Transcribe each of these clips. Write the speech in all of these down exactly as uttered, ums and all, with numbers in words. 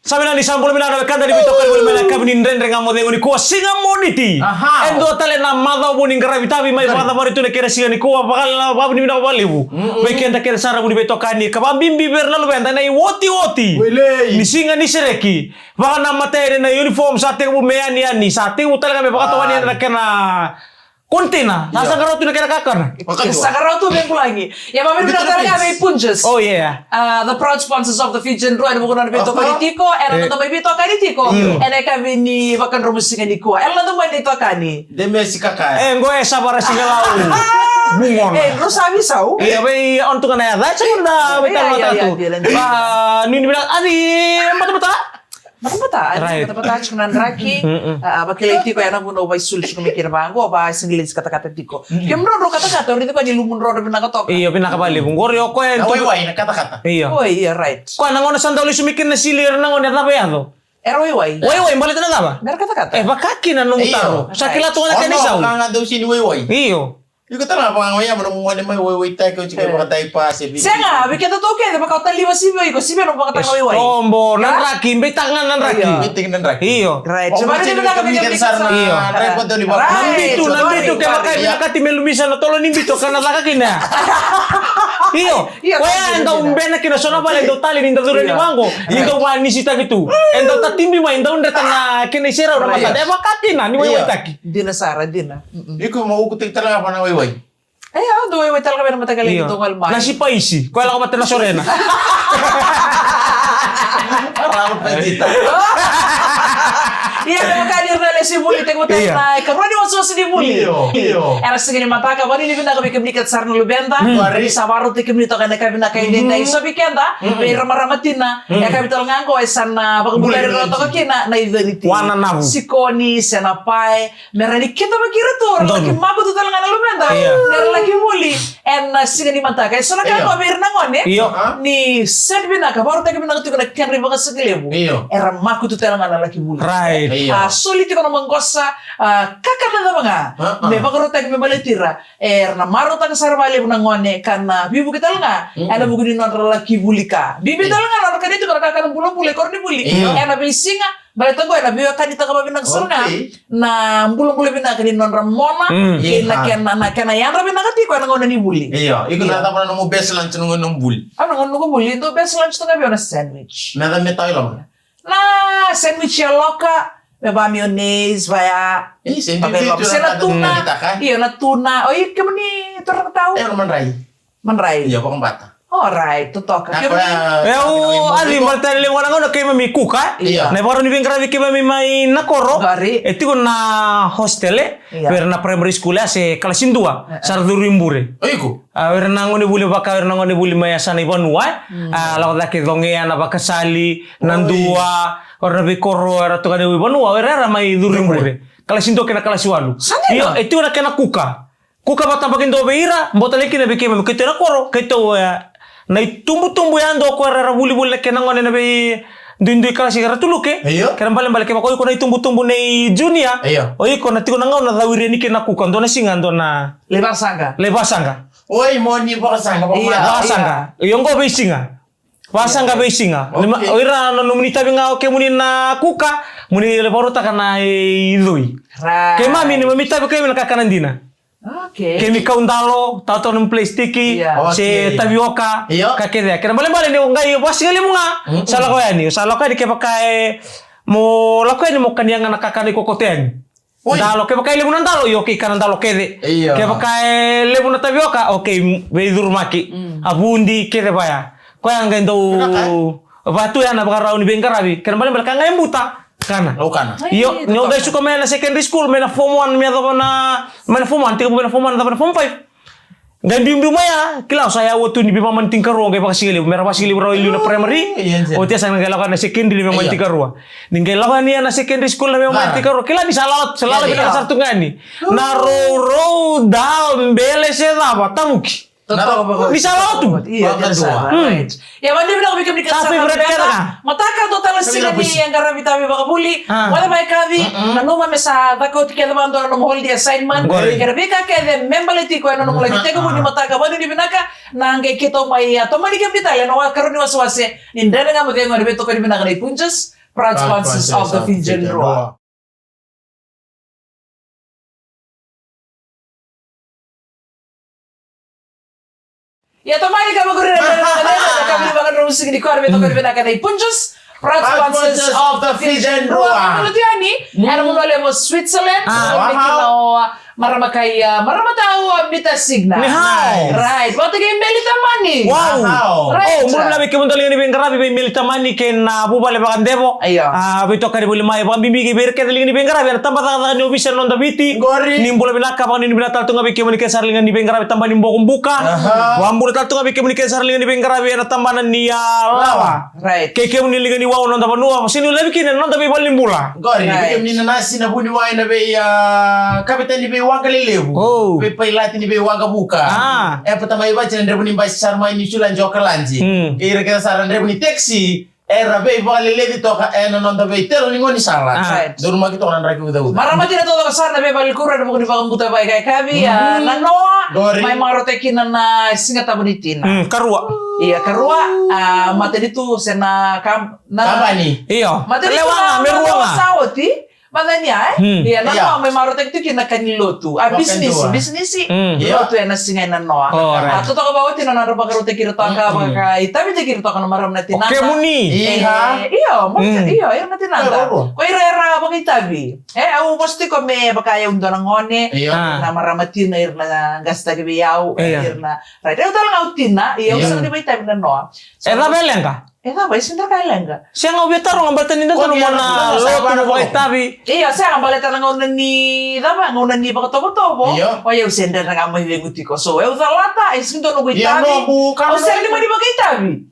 Sa vinaka ni sa bula vinaka na wekada ni veitokani voli mai na yakavi ni Dredre Ga Mo Cegu nikua, siga Moniti. Aha. E dua tale na macawa vou ni qaravi tavi mai vakacavari tu na kena siga nikua, vakavinavinaka vakalevu. Mm. Vei keda kece sara vou ni veitokani, ka vakabibi vei ira na luveda na iotioti. Wele. Ni siga ni sereki. Vakanamata yani na uniform sa tekivu me yaniyani, sa tekivu tale ga me vakatokani yani na kena container, sa sagarau tu na kena kakana. Sa sagarau tu me bulagi. Ia, vavinavinaka tale ga vei Punjas. Oh, yeah. Uh, the proud sponsors of the Fijian Drua, ena vuku ni nona veitokoni tiko, ena noda mai veitokani tiko ena yakavi ni Vakadromu siga nikua. Ena noda mai veitokani. Demesi kakaya. E, qo e sa vara siga lau. Bugona. E, rau sa visau. Ia, vei on tu ga na yaca, sa muda vei talo na tatu. Ia, ia, ia. Ba, ni ni vila, ani, batabata. Batabata, right. Batabata tiko na draki. Mm-mm. A, a, vakilai tiko ya na vuna au vaisulu tiko mai kina vaqo, va Sinileti katakata tiko. Mm-mm. Kemudrodro katakata, au raica koya ni lumudrodro vinaka toka. Io, vinaka vakalevu. Qori o koya na tu- waiwai na katakata. Io. Oi, io, right. Koya na gauna sa dau lesu mai kina na sili, era na gauna e cava e yaco. Era waiwai. Waiwai, baleta na cava? Mera katakata. E, vaka kina nomu taro. Io. Sa kila tu ga na kena isau. Ono ka ga dau sini waiwai. Io. Iko tale ga vaka ga ya, mo na gone mai waiwaitaki, oti ke vakataki pasi, e viti. Sega, vei keda tou kece, vaka o taliva sivi o iko, sivi o na vakataka waiwai. Strobo, na draki, beitaka ga na draki. Io. Beitaki na draki. Io. Right. O, so, vale, vale, vale, vale, vale, vale, vale. Io. Draki, vale, vale. Right. Na bitu, na bitu, ke vaka e vinakati me lumisa na tolo ni bitu, ka na caka kina. Io. Io, koya e dau bena kina so na vale, e dau tali ni dau curu ni vaqo. Ni dau vanisitaki tu. E dau tatibi mai, e dau dreta na kena iserau na matana. E vaka kina ni waiwaitaki. Dina sara, dina. Mm-mm. Iko mo ukutaki tale ga vua na waiwai. E, au dau waiwai tale ga vei na mataqali ni dau gole mai. Na sipaisi, koya lako vata na sorena. Ia, na vaka ni ra na lesu i vuli, tekivu tale na ikarua ni wasewase ni vuli. Io, io. Era siga ni mataka, vanuinui vinaka vei kemuni kece sara na luveda. Mm. Ni sa vakarautaki kemuni toka ena yakavi vinaka edaidai. So vei keda, vei ramarama tina, e yakavi tale ga qo e sa na vakabulai ira toka kina na iconi ti. Wananavu. Sikoni, se na pae, me ra ni kitavaki iratou, ra laki makutu tale ga na luveda. Io. Me ra laki vuli ena siga ni mataka. E so na ka qo vei ira na gone. Io. Ni send vinaka, vakarautaki vinaka tiko na kedra ivakasigalevu. Io. Era makutu tale ga na laki vuli. Right. Io. A, soli tiko na maqosa, a, kakana cava ga. Me vakarautaki me baleti ira. Era na marautaka sara vakalevu na gone ka na veivuke tale ga ena vuku ni nodra laki vuli ka. Bibi tale ga nodra kania tiko na kakana bulabula i koro ni vuli. Io. Ena veisiga, baleta qo ena veiwekanitaka vavinaka sara ga na bulabula vinaka ni nodra mona kei na kena, na kena yadra vinaka tiko ena gauna ni vuli. Io, iko na cava na nomu best lunch na gauna ni vuli? Au na gauna ni vuli, dau best lunch toka vei au na sandwich. Na cava me tau i loma? Na sandwich yaloka, me va mayonnaise, va ya. Io, sandwich se na tuna. Io, na tuna. O i kemuni turaga tau? E, na madrai. Madrai. Io, vakabata. Alright, totoka. Kemuni? E, au, a, ni baleta ni levu ga na gauna keimami kuka. Io. Na ivakarau ni veiqaravi keimami mai na koro. Qori. E tiko na hostel, e. Io. Vei ira na primary school, e, se kalasi dua. E, e. Sa ra curu i bure. O iko? A, o ira na gonevuli vaka, o ira na gonevuli mai yasana i vanua, e? Mm. A, lako cake Cogea, Navakasali, Nadua, o ira na veikoro era tukuni i vanua, o ira era mai curu i bure. Kalasi dua kei na kalasi walu. Sa dina. Io, e tiko na kena kuka. Kuka vakatabakidua vei ira, bau talei kina vei keimami, keitou na koro, keitou, e, na itubutubu yadua o koya era vulivuli na kena gone na veiduidui kalasi era tuluke. Io. Kena ibalebale kevaka o iko na itubutubu nei junior. Io. O iko na tiko na gauna cawiri yani kina na kuka, dua na siga, dua na Lai vakasaqa. Lai vakasaqa. Oi, mo ni vakasaqa, vakasaqa. Io, qo veisiga. Vakasaqa veisiga. Okay. O ira na nomuni tavi ga o kemuni na kuka, mo ni lai vakarautaka na icoi. Right. Keimami ni mami tavi keimami na kakana dina. Okay. Keimami kau dalo, tautauna na plastiki, se tavioka, ka kece. Kena ibalebale ni o qai vakasigalevu ga, sa lako yani, sa lako yani kevaka e, mo lako yani mo kania ga na kakana i kokoto yani. Oi. Dalo, kevaka e levu na dalo, io, okay, kana dalo kece. Io. Kevaka e levu na tavioka, okay, m-, veicurumaki. Mm. A vudi kece vaya. Koya qai dau vatu ya na vakarau ni veiqaravi. Kena ibalebale ka qai buta, kana. Au kana. Io, ni o qai suka mai na secondary school, mai na form one, me yacova na, mai na form one, tekivu mai na form one, yacova na form five. Qai biubiu mai ya, kila, sa yawa tu ni veimama ni tinikarua, qai vakasigalevu, me ra vakasigalevu rawa i liu na primary. Oti ya sa na qai lako na secondary na veimama ni tinikarua. Ni qai lako yani ya na secondary school na veimama ni tinikarua. Kila ni sa lala, sa lala vinaka sara tu ga yani. Na rourou, dal, bele se cava, tavuki. Ni sa lala tu. Io, io, sa, right. Ia, vakanuinui vinaka vei kemuni kece sara na luveda. Mataka dua tale na siga ni qaravi tavi vakavuli. Moce mai kaci. Nanuma me sa caka oti kece vakadua na nomu holiday assignment. Kei na veika kece me baleti iko ena nomu laki tekivu ni mataka. Vakanuinui vinaka. Na qai keitou mai, a, tomani kemuni tale ena ikarua ni wasewase ni Dredre Ga Mo Cegu ena veitokoni vinaka nei Punjas. Proud sponsors of the Fijian Drua. Ia tamani ka vakuri na na na na na ka vili vakadromu sigi ni kore me tokoni vinaka na ipunjus. Proud sponsors of the Fijian Drua. Ena munu levu Switzerland. Ena munu levu Switzerland. Ena munu levu Switzerland. Marama kai, ah, marama tau, ah, Mita Signa. Ni hao. Right. Vata kei Meli Tamani. Wow. Right. Oh, bula vinaka vei kemudou liga ni veiqaravi, vei Meli Tamani kei na vuvale vakadevo. Io. Ah, veitokani voli mai, vakabibi kei vei ira kece liga ni veiqaravi ena tabacakacaka ni ovisa na Noda Viti. Qori. Ni bula vinaka, vakanuinui vinaka tale tu ga vei kemuni kece sara liga ni veiqaravi tabana ni Bokobuka. Aha. Vakabula tale tu ga vei kemuni kece sara liga ni veiqaravi ena tabana ni, ah, lawa. Right. Kei kemuni liga ni wau na noda vanua, sega ni levu kina na noda veivalenibula. Qori, right. Vei kemuni na nasi, na vuniwai, na vei, ah, kavetani ni veiwaqa lelevu. Oh. Veipailati ni veiwaqa vuka. Ah. E pata mai vati na drevu ni basi sara mai Niu Siladi, Okaladi. Mm. Kei ira kece sara na drevu ni taxi, era veivakaleleci toka ena noda veitelo ni gaunisala. Ah. Right. Donumaki toka na draki ucauca. Marama tina toka sara na veivalenibula ena vuku ni vakabauta vakayakavi, ah, na noa, qori, mai marautaki kina na Siga Tabu ni Tina. Mm, karua. Ia, karua, ah, matanitu se na kam-, na kabani. Io. Matanitu lewa ga, na, me na rua ga. Sa oti, macani ya, eh? Hmm. Ia, na, io, noa mai marautaki tu kina na ka ni lotu. A, bisinisi, bisinisi, hmm, lotu ena siga ena noa. Oh, right. A, totoka vakaoti na nodra vakarautaki ira toka, hmm, vakaitavitaki ira toka na marama na tinana. O kemuni. Eh, iha. Io, mo-, hmm, io, ira na tinana. Io, io. Ko ira era vakaitavi. E, au vosa tiko me vaka e au dua na gone, io, ah, na marama tina ira na qasitaki vei au, io, ira na, right, au tale ga au tina, ia au, io, sega ni vakaitavi na noa. So, e cava e leqa? E cava, e sega ni dua na ka e leqa. Sega, au via taroga baleta ni dodonu mo na lotu mo vakaitavi. Io, sega, baleta na gauna ni cava, gauna ni vakatovotovo. Io. O yau se dredre ga mai cegu tiko. So, e au calata, e sega ni dua noqu itavi. Io, noqu, au sega ni mani vakaitavi.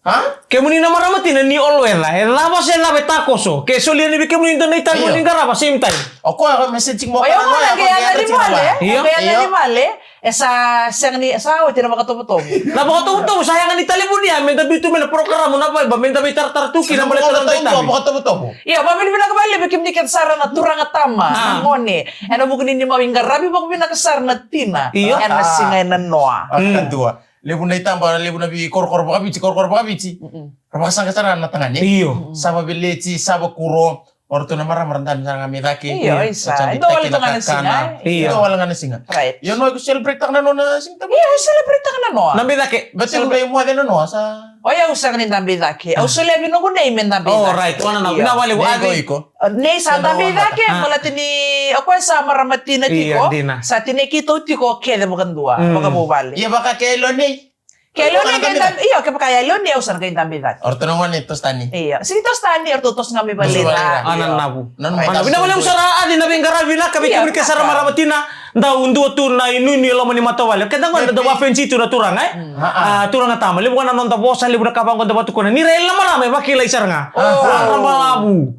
Ha? Kemuni na marama tina ni oloeca, e cava se cava e takoso? Ke solia ni vei kemuni dua na itavi, io, ni qarava, same time. O koya ko message mo. O yau, kana, koya qai yaco ni vale, io, qai yaco ni vale. E sa sega ni, sa oti na vakatovotovo. Na vakatovotovo, sa yaga ni talevoni ya, me da biu tu mai na program na Viber, me da veitaratara tu kina baleta na noda itavi. Vakatovotovo. Io, vakavinavinaka vakalevu vei kemuni kece sara na turaga, tama, ah, na gone. Ena vuku ni ni mai qaravi vakavinaka sara na tina. Io. Ena siga ena noa. Ah, kadua. Levu na itaba, levu na veikorokoro vakaviti, korokoro vakaviti. Mm-mm. Ra vakasaqa sara na tagane. Io. Sa vaveleti, sa vakuro. O ratou na marama ra dabe sara ga mai cake. Io, isa. Dua wale ga na siga. Io. Dua wale ga na siga. Right. Io, noa, iko celebrate taka na noa na Siga Tabu. Io, celebrate taka na noa. Na mai cake. Baleta ni mai moce na noa, sa. O yau sega ni dabe i cake. Au solia vei noqu nei me dabe i cake. Oh, right. Wana na, io, vinaka vakalevu. Nei, iko. Nei sa dabe i cake, ah, baleta ni o koya sa marama tina tiko. Io, dina. Sa tinai keitou tiko kece vakadua, mm, vakavuvale. Ia vaka ke yalo nei. Ke yalo nei, ke dabe, io, kevaka yalo nei au sa na qai dabe i cake. O ratou na gone toso tani. Io. Sega ni toso tani, o ratou toso ga mai vale. Toso ga mai vale. Ah, na nanavu. Nanavu. Vinaka vakalevu sara, Adi, na veiqaravi vinaka vei kemuni kece sara marama tina. Dau dua tu na inuinui e loma ni matavuvale. Keda qo da dau vafensi tu na turaga, e? Mm. A, turaga, tama. Levu ga na noda vosa, levu na ka vaqo da vatukuna. Ni ra yali na marama e vakilai sara ga. Oh. Wadra balavu.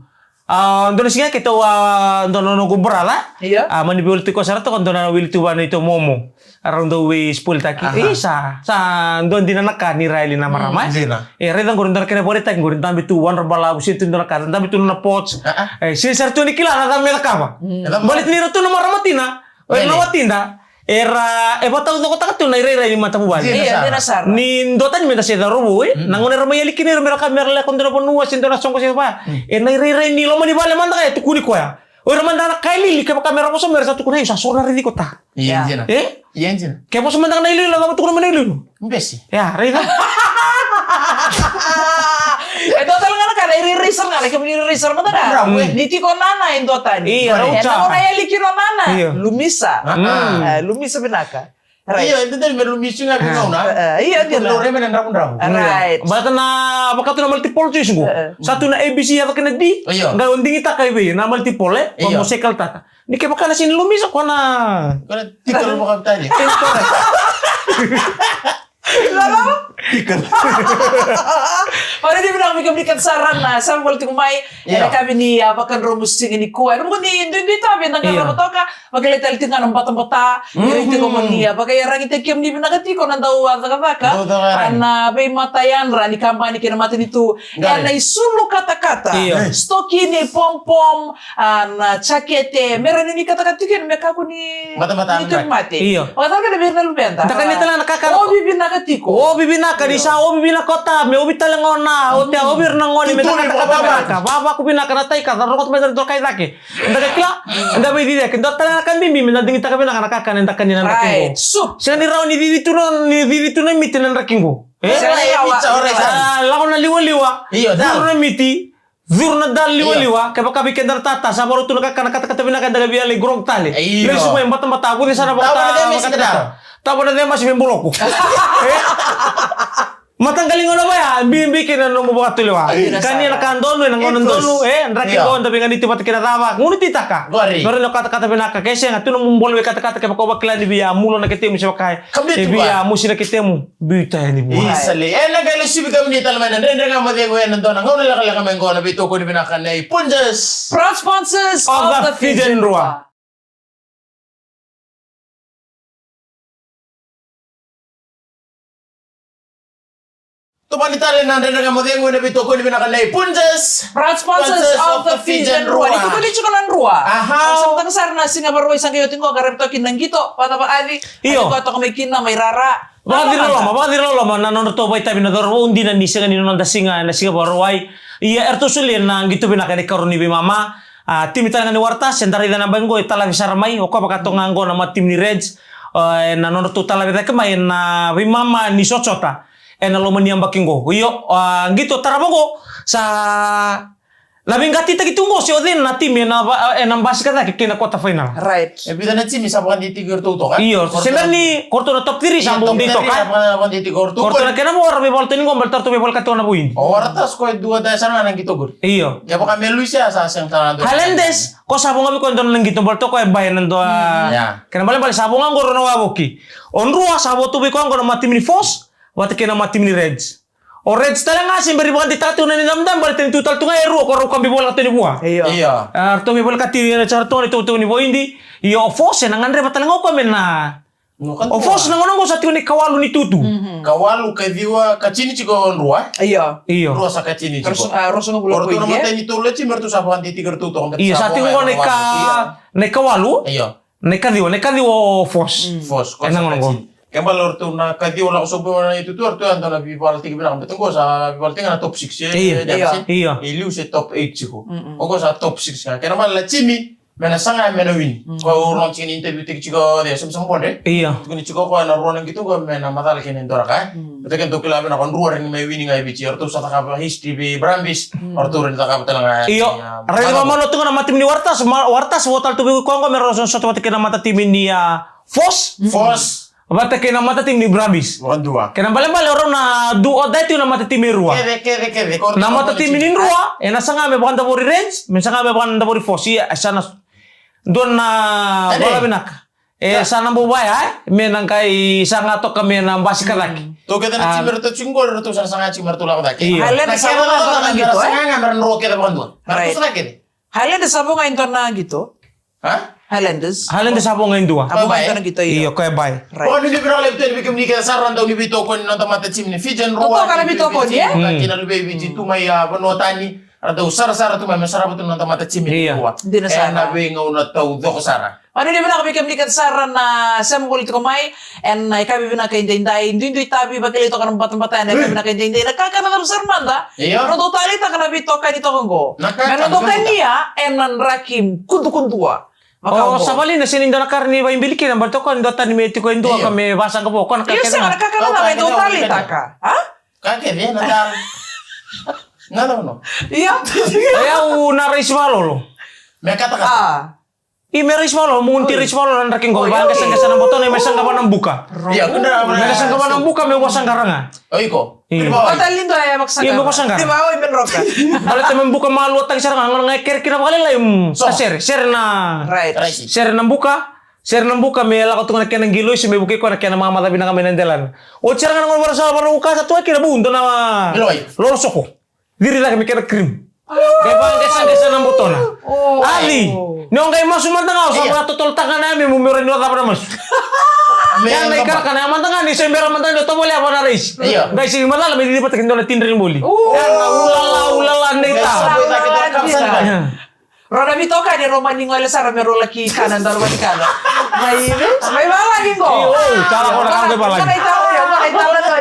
A, dua na siga keitou, a, dua na noqu brother. Io. A, mani veiwili tiko sara toka, dua na wili tu vua na neitou momo. A, rau dau veispoiltaki. Aha. Isa, sa dua dina na ka ni ra yali na marama, e? Mm, dina. E, raica qori dua na kena vakaraitaki qori, dabe tu wadra balavu, se tu dua na ka, dabe tu na porch. Ah, ah. E, sega sara tu ni kila na cava me cakava. Mm. Baleta ni ra tu na marama tina. O ira na watida, era, e vakataucokotaka tu na irairai ni matavuvale. Dina sara. Ni duatani me da se cauravou, e? Mm. Na gauna era mai yali kina ira me ra ka me ra lako dua na vanua, se dua na soqo se va. Mm. E na irairai ni loma ni vale mada ga e tukuni koya. O ira mada na kai lili, kevaka me ra vosa mai, era sa tukuna, "Io, sa soro na raici iko ta." Ia, dina. E? Ia, dina. Ke vosa mada ga na iloilo, cava tukuna mai na iloilo? Bese. Ia, raica. E dua tale ga na ka, na irairai sara ga, na kemuni irairai sara mada ga. Bravo, e. Ni tiko nana e duatani. Io, rau sa. E na gauna yali kina o nana, io, lumisa. Ah, ah. Mm. E, lumisa vinaka. Right. Io, e dodonu me lumisi ga vei gauna. E, e, io, dina. Laurai mai na dravudravu. Right. Baleta na vaka tu na multiple choice qo. E, e. Sa tu na A B C, yaco kina D. Io. Qai o digitaka i vei na multiple, e? Io. Mo sekaltaka. Ni kevaka na sega ni lumisa ko na. Ko na tikal vakavitani. Tikal. Lala? Tikal. Ora ni vinaka vei kemuni kece sara na sa voli tiko mai. Io. Ena yakavi ni, a, vakadromu siga nikua. Ena vuku ni duidui tavi eda qarava toka. Io. Vakilai tale tiko ga na batabata. Mm. Ira tiko mo ni, a, vakaiyaragitaki kemuni vinaka tiko na dau, a, cakacaka. Dau cakacaka. A, na veimatayadra ni kabani kei na matanitu. Qori. Ena isulu katakata. Io. Sitoki ni pompom. A, na jakete, me rawa ni katakata tiko kina me kakua ni, ni tauvimate. Io. Vakatale kina vei ira na luveda. Da kania tale ga na kakana. Ovi vinaka tiko. Ovi vinaka. Ka ni sa ovi vinaka o ta, me ovi tale ga o na, o te a ovi ira na gone, me da katakata vinaka. Vavaku vinaka na tai ka, da rogoca mai dua na kai cake. Da ka kila, da vei cici ke, dua tale ga na ka bibi, me da digitaka vinaka na kakana, da kania na draki qo. Sega ni rawa ni cici tu na, ni cici tu na miti na draki qo. E? Sega ni rawa. A, lako na liwaliwa. Io, da. Curu na miti. Curu na dal liwaliwa, kevaka vei keda na tata, sa vakarau tu na kakana katakata vinaka, da ka via lai grog tale. Io. Lesu mai batabata, vuce sara vakata, vakata. Tava na cemasi me boloko. E? Mataqali gauna vaya, bibi kina na nomu vakatulewa. Kania na ka donu, ena gauna donu, e, draki qo, da veiganiti vata kei na cava, gunu titaka. Qori. Qori na katakata vinaka, ke sega, tu nomu bolo vei katakata, kevaka o vakila ni via mulo na ketemu se vaka e. E via musi na ketemu. Biuta yani vua. Isa le. Ena qai lesuvi kemuni tale mai na Dredre Ga Mo Cegu ena dua na gauna lekaleka mai qo na veitokoni vinaka nei Punjas. Proud sponsors of the Fijian Drua. Tomani tale na Dredre Ga Mo Cegu ena veitokoni vinaka nei Punjas. Proud sponsors of the Fijian Drua. Ni tukuni tiko na drua. Aha. Sa mataka sara na siga Vakarauwai sa qai oti qo ka ravi toka kina na qito, vata vakavi. Io. Qo toka mai kina mai rara. Vakaciri loloma, vakaciri loloma na nodratou vakaitavi na cauravou dina ni sega ni noda siga, na siga Vakarauwai. Ia eratou solia na qito vinaka ena ikarua ni veimama. A, timi tale ga ni Waratasi, eda raica na yabaki qo e talavi sara mai, o koya vaka toka ga qo na matatimi ni Reds, a, ena nodratou talavi cake mai ena veimama ni sotasota ena loma ni yabaki qo. Io, a, qito tarava qo, sa Na veiqatitaki tu qo se o cei na timi ena va-, ena basika cake kei na quarter final. Right. E vica na timi sa vakadeitaki iratou toka. Io, se bera ni ko ratou na top three sa bau dei toka. Sa vakadeitaki iratou. Ko ratou na kena vo ra veivakalotutaki qo, baleta ratou veivakalotutaki toka na Voidi. O Waratasi ko e dua dai sara ga na qito qori. Io. Kevaka me lusi ya sa sega tale na dua. Highlanders, ko sa vo ga vei koya e dua na qito baleta ko e bai na dua. Mm. Ia. Kena balebale sa vo ga qo rau na wavoki. O Drua sa vo tu vei koya qo na matatimi ni Force, vata kei na matatimi ni Reds. O Reds tale ga se bera ni vakadeitaka tu na ni dabedabe baleta ni tu tale tu ga e rua ko rau ka bivoleka tu ni vua. Io. Io. A, ratou bivoleka tu ena sa ratou na itukutuku ni Voidi. Io, o Force ena gadreva tale ga o koya me na. O Force na gauna qo sa tiko ni kawalu ni tutu. Mhm. Kawalu, kaciwa, katini tiko o Drua. Io. Io. Drua sa katini tiko. Rosa, a, rosa ga vula ko ratou na matai ni tolu na timi ratou sa vakadeitaki ratou toka. Io, sa tiko qo na ika, na ikawalu. Io. Na ikaciwa, na ikaciwa o Force. Mm. Force, ko sa katini. Ena gauna qo. Ke bale o ratou na kaciwa lako sobu na itutu, o ratou ya dua na veivakalotutaki vinaka, baleta qo sa veivakalotutaki ga na top six, e, io, io. E liu se top eight tiko. Mm, mm. O qo sa top six ga. Kena bale na timi me na saga me na wini. Mm. Ko au rogoca tiko ni interview taki tiko o cei, Samson Bode. Io. Tukuni tiko o koya na rua na qito qo me na macala kina e dua na ka. Mm. Baleta ke dou kila vinaka o Drua rawa ni mai wini ga e Viti, o ratou sa cakava history vei Brumbies. Mm. O ratou rawa ni cakava tale ga. Io. Raica vakamalo tu ga na matatimi ni Waratasi, ma-, Waratasi vo tale tu vei koya qo me rau sota vata kei na matatimi ni, a, Force. Force. Vata kei na matatimi ni Brumbies. Vakadua. Kena balebale o rau na do or die tu na matatimi e rua. Kece, kece, kece. Na matatimi ni Drua ena saga me vakadavori Reds, me saga me vakadavori Force. Ia, e sa na dua na vala vinaka. E sa na bau vaya, e? Me na qai saga toka me na basika cake. Mm. Tou kece na timi ratou tiko qori, ratou sa na saga tiko me ratou lako cake. Io. Highlanders sa vaka toka na qito, e? Saga ga me ra dro kece vakadua. Right. Ratou saga kece. Highlanders sa vo ga e dua na qito. Ha? Highlanders. Highlanders sa vo ga e dua. Sa vo ga e dua na qito, io. Io, ko e bai. Right. Ko ni vinaka levu tale vei kemuni kece sara na dau ni veitokoni na noda matatimi ni Fijian Drua. Totoka na veitokoni, e? Kina luvei Viti tu mai, a, vanua tani. Ra dau sarasara tu mai me sarava tu na noda matatimi ni Drua. Dina sara. Ena veigauna taucoko sara. Io, ni vinaka vei kemuni kece sara na sema voli tiko mai. Ena yakavi vinaka edaidai, duidui tavi, vakilai toka na batabata, ena yakavi vinaka edaidai, na kakana cava sara mada. Io. Ra dau taleitaka na veitokani toka qo. Na kakana. Me ra dau kania ena draki kudukudua. O, sa vali na sega ni dua na ka ni vakaibili kina, baleta o koya ni dua tani me tiko e dua ka me vasaqa vua, o koya na kakana. Io, sega na kakana cava e dau taleitaka. A? Ka kece na dal. Na, na, no. Ia. O yau na raisi vakalolo. Me katakata. A. I me raisi vakalolo, mo gunu ti raisi vakalolo na draki qo. Vaqasaqasa na botona, i me saqava na buka. Ia, kudra. Me saqava na buka, me vakasaqara ga. O iko. Io. O talido e vakasaqara. Io, me vakasaqara. Ti vao i me droka. Baleta me buka maluataki sara ga, gauna ga e kere kina vakalailai, mm, sa sere, sere na. Right. Raisi. Sere na buka. Sere na buka me lako tu ga na kena qiloi se me vukei koya na kena mamaca vinaka mai na delana. Oti sara ga na gauna varasawa varaukasa tu ga kina, bu dua na lolo soko. Ciri cake me kena cream. Qai vaqasaqasa na botona. Adi, ni o qai masu mada ga, o sa vakatotolotaka na yame, mo me rawa ni o cava na masu. Ya na ikalakala ya mada ga, ni se bera mada ga ni o tovolea vua na raisi. Io. Qai sigi macala me cici vata kei dua na tidre ni boli. Ya na ulala, ulala, nei ta. Rau na veitokani rau mani gole sara me rau laki kana, daru mani kana. Mai, mai valagi qo. Io, tara qo na ka qo e valagi. Qo na italanoa, qo na italanoa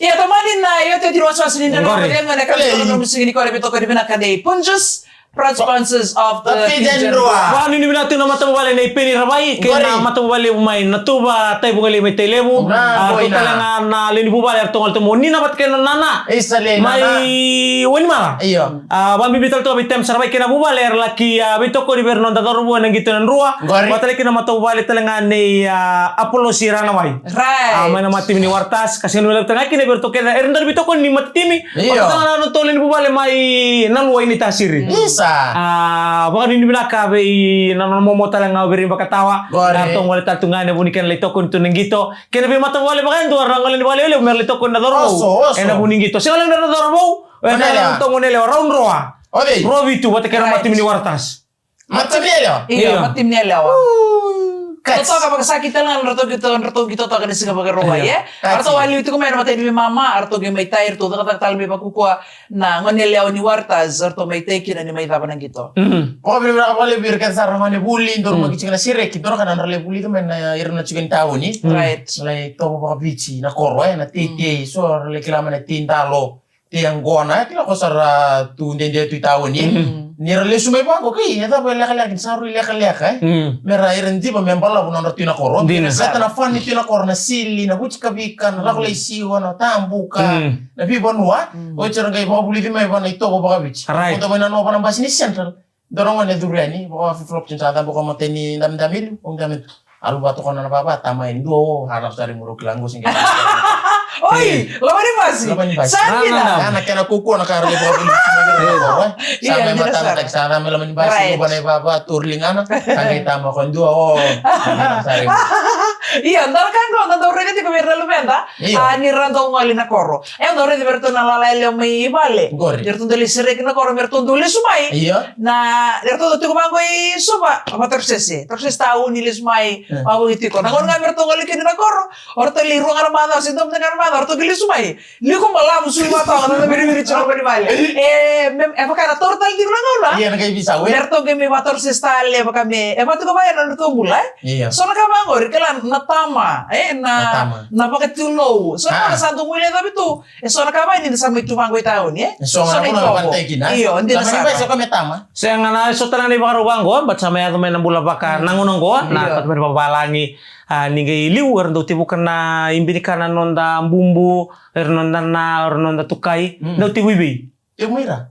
Ia, tomani na iotioti ni wasewase ni Drano Qori. Vakaceguva na kabi Qori. Toko na nomu siga ni kore, veitokoni vinaka nei Punjas, proud sponsors of the Fijian Drua. Vakanuinui vinaka tu na matavuvale nei Peni Ravai kei na matavuvale levu mai Natuva, Taivugalei mai Tailevu. Qori. A, ko tale ga na lewe ni vuvale eratou gole tu mai, o Nina vata kei na nona. Isa lei nana. Mai Wainimala. Io. A, vakabibi tale tu vei Tem Saravai kei na vuvale era laki, a, veitokoni vei ira na noda cauravou ena qito na Drua. Qori. Vata tale kei na matavuvale tale ga nei, a, Apolosi Ranawai. Right. A, mai na matimi ni Waratasi, ka sega ni levu tale ga kina vei iratou kece era dau veitokoni ni matatimi. Io. Vata tale ga na nodratou lewe ni vuvale mai Naluwai ni Tasiri. Isa. A, vakanuinui vinaka vei na nona momo tale ga o Veirivakatawa. Qori. Eratou gole tale tu ga ena vuku ni kena lai tokoni tu na qito. Kei na veimatavuvale vakayadua era gole ni vakalevulevu mera lai tokoni na cauravou. Oso, oso. Ena vuku ni qito. Sega walega na cauravou. Ena goneyalewa. Eratou goneyalewa, rau droa. O cei? Rau vitu vata kei na matimi ni Waratasi. Matimi ni yalewa? Io, io. Matimi ni yalewa. Ooh, kats. Totoka vakasakiti tale ga na nodratou qito, nodratou qito toka ena Siga Vakarauwai, e? Kats. Eratou a liu tiko mai na imatai ni veimama, eratou qai mai tai, eratou cakacaka tale mai vakaukaua na goneyalewa ni Waratasi, eratou mai tai kina ni mai cava na qito. Mhm. Vakavinavinaka vakalevu vei ira kece sara na gonevuli, dou mai tiko na sereki, dou na ka na nodra lai vulica mai na ira na tiko ni tauni. Right. Lai tovo vakaviti na koro, e, na teitei, so era lai kila mai na tei dalo. Tei yaqona, e kila ko sa ra tu dede tu i tauni. Mm. Ni ra lesu mai vaqo, kei, e cava e lekaleka, ni sa rui lekaleka, e? Mm. Me ra ira diva me balavu na nodra tu i na koro. Dina. Baleta na fun ni tu i na koro, na sili, na vuci kavika, na lako lai siwa, na tabuka, mm, na veivanua. Mm. Oti ra qai vakavulici mai va na itovo vakaviti. Right. Ko da mai na nova na basi ni Central. Dua na gone e curu yani, vaka flip-flop tiko, sa cabe ko matai ni damidami, ko damidami. A luva toka na vava, tama e dua, o, a lako sara i muri, o kila qo se qai. Oi, loma ni basi. Loma ni basi. Sa dina. Na, na, na kena kaukaua na ka ra lai vakavuli. Sa mai matanataki, sa cabe loma ni basi, luva na ivava, tauri ligana, sa qai tama ko dua, o, a lako sara i muri. Ia, dua na ka qo, da dau raica tiko vei ira na luveda. Io. A, ni ra dau gole i na koro. E, au dau raica vei iratou na lala yalewa mai vale. Qori. Ni ratou dau lai sereki na koro, me ratou dau lesu mai. Io. Na, ni ratou dau tiko vaqo i Suva, vatarošese. Tarošese tauni, lesu mai, e, vaqo i tiko. Na gauna ga me ratou gole kina na koro, o ratou lai rua ga na macawa, se dua mada ga na macawa, o ratou qai lesu mai. Liko balavu, sui vata, na, na viriviri tiko mai vale. E, me, e vaka na taura tale tiko na gauna. Ia, na qai veisau, e? Me ratou qai mai vatarošese tale, vaka me, e vaka tiko vaya na nodratou bula, e? Io. So na ka vaqori, kila na tama, e, na, na tama, na vakatulou. So na, a, ka sa dau guilecavi tu. E so na ka vaya ni da sa mai tu vaqo i tauni, e? E so na ka na itovo. Io, dina sara. Sega na, e so tale ga na ivakarau vaqo, but sa mai yaco mai na bula vaka, mm, na gauna qo, na, io, ka tu mai na vavalagi, a, ni qai liu, era dau tevuka na ibe ni ka na noda bubu, era noda na, era noda tukai, mm, dau tevu i vei? Tevu mai ra.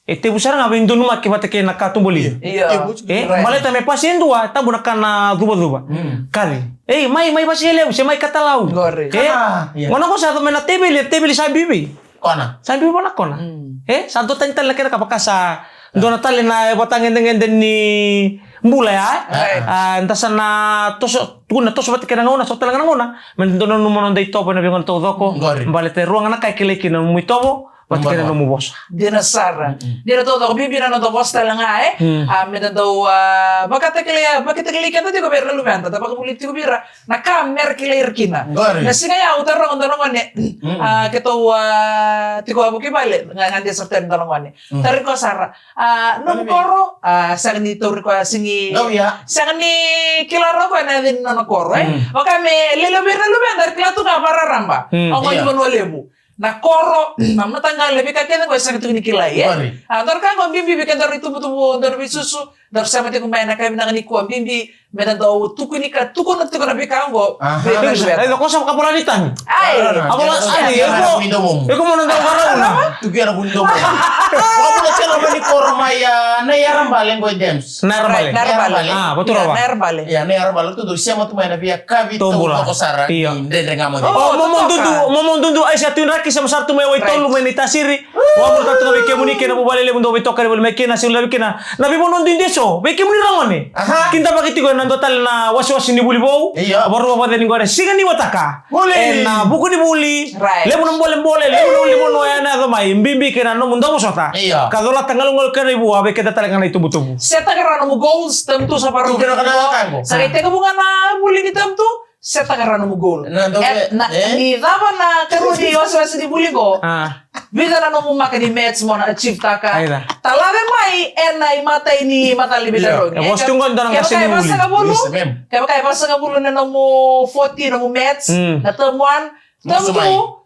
E tevu sara ga vei donumaki vata kei na ka tuboli. Io. E, baleta me pasi e dua, tabu na ka na cuvacuva. Kaci. Ei, mai, mai vasi e levu, se mai katalau. Qori. E, gona qo sa yaco mai na teveli, teveli sa bibi. Kona. Sa bibi vua na kona. E, sa dua tani tale na kena ka vaka sa dua na tale na e vata gedegede ni bula ya, e? A, da sa na toso, tukuna toso vata kei na gauna, so tale ga na gauna. Me da dau nanuma noda itovo ena veigauna taucoko. Baleta e rua ga na ka e kilai kina nomu itovo vata kei na nomu vosa. Dina sara. Dina taucoko, bibi na noda vosa tale ga, e? A, me da dau, a, vakatakilai, vakatakilai keda tiko vei ira na luveda, da vakavuli tiko vei ira na ka me ra kilai ira kina. Na siga ya au taroga dua na gone, a, keitou, a, tiko a vuki vale, ga, ga dia sara tani dua na gone. Tarogi koya sara, a, nomu koro, a, sega ni tauri koya, sega ni, sega ni kila rawa koya na yaca ni nona koro, e? Vaka me lelevu vei ira na luveda, era kila tu ga vakararaba. Au gone ni Vanua Levu. Na koro, na mataqali, na veika kece qo e sega tiko ni kilai, e? A, dua na ka qo bibi vei kedaru itubutubu, daru veisusu, daru sema tiko mai na ka vinaka nikua, bibi me da dau tukuni ka, tukuna tiko na veika qo. Vei ira na luveda. Io, ko sa vakabula ni tani. Ai. Io, io, io, io, iko mo na dau varauna. Tukia na vuni domo. Vakabula tiko na vani koro mai, a, na Yarabale qo e Dems. Na Yarabale. Na Yarabale. A, Vaturova. Na Yarabale. Ia, na Yarabale, tu tu sema tu mai na veiyakavi taucoko sara. Io. Ni dredre ga mo. O, Momo Dudu, Momo Dudu, Aisa Tuinraki, sema sara tu mai Waitolu, mai Naitasiri. Vakabula tale tu ga vei kemuni kei na vuvale levu dau veitokani voli mai kina, sega ni lavi kina na veivanua duidui eso vei kemuni ra gone. Kidavaki tiko ena dua tale na wasewase ni vuli vou. Io. Vakarua vakacegu qo ena siga ni mataka. Ena vuku ni vuli. Levu na bolebole, levu na ulunivanua ena yaco mai, bibi kei na nomu dau vosota. Io. Ka colata galugalu kei na ivua vei keda tale ga na itubutubu. Setaka rawa nomu goals, tamu tu sa vakarau. Sa qai tekivu ga na vuli ni tamu tu. Setaka rawa nomu goal. Na dau e, ve-, na, e? Ni cava na karua ni wasewase ni vuli qo. A. Vica na nomu maka ni match mo na achieve taka. Aida. Talave mai ena imatai ni mataqali veitarogi. Io. E vosa tu qo dua na qase ni vuli. Kevaka e vasagavulu, kevaka e vasagavulu na nomu forty nomu match, na term one, term two.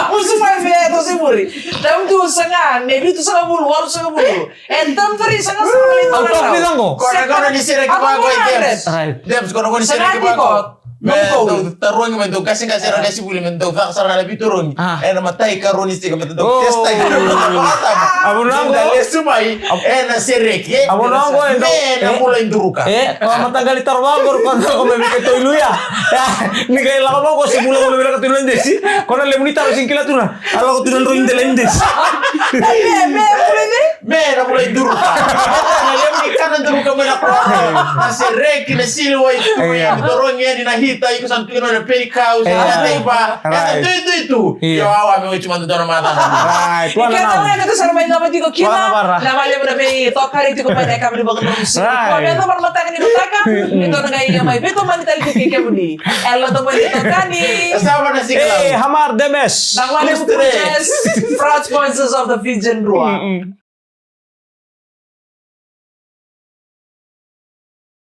Musu mai me dosi muri. Term two saga, me vitusagavulu, walusagavulu. E term three saga, saga. Au toka ni qo. Ko na gauna ni sereki vaqo e Debs. Right. Debs, ko na gauna ni sereki vaqo. Me dau tarogi, me dau qaseqase era qase vuli, me dau caka sara na veitarogi. A. Ena matai karua ni siga, me dau test ai. A vunau qo. Lesu mai, ena sereki, e. A vunau qo, e dau, me na bula i Duruka. E, ko mataqali taro vaqo, ko na ko me vika toiluya. Ni qai lako vaqo, se bula ko me vika toiluya desi. Ko na levu ni taro sega ni kila tu na. A lako tu na droi dela i desi. Me, me, me, me. Me na vula i Duruka. Na levu ni kana Duruka mai na koro. Na sereki, na sili wai tu, e, na tarogi yani na hita, iko sa tu kina na peni kau, sa na teiva, na tuituitu. Io, awa me waitu mada dua na mada. Right. Iko na wai na tu sara mai na mati ko kina. Na vale na vei tokari tiko mai na kama ni baka na musi. Right. Ko me na mada mataka ni mataka. Iko na qai ia mai vito mani tali tiko kemuni. Ela to mani tokani. Sa va na sika. E, Hamar Demes. Na vale mo proud sponsors of the Fijian Drua.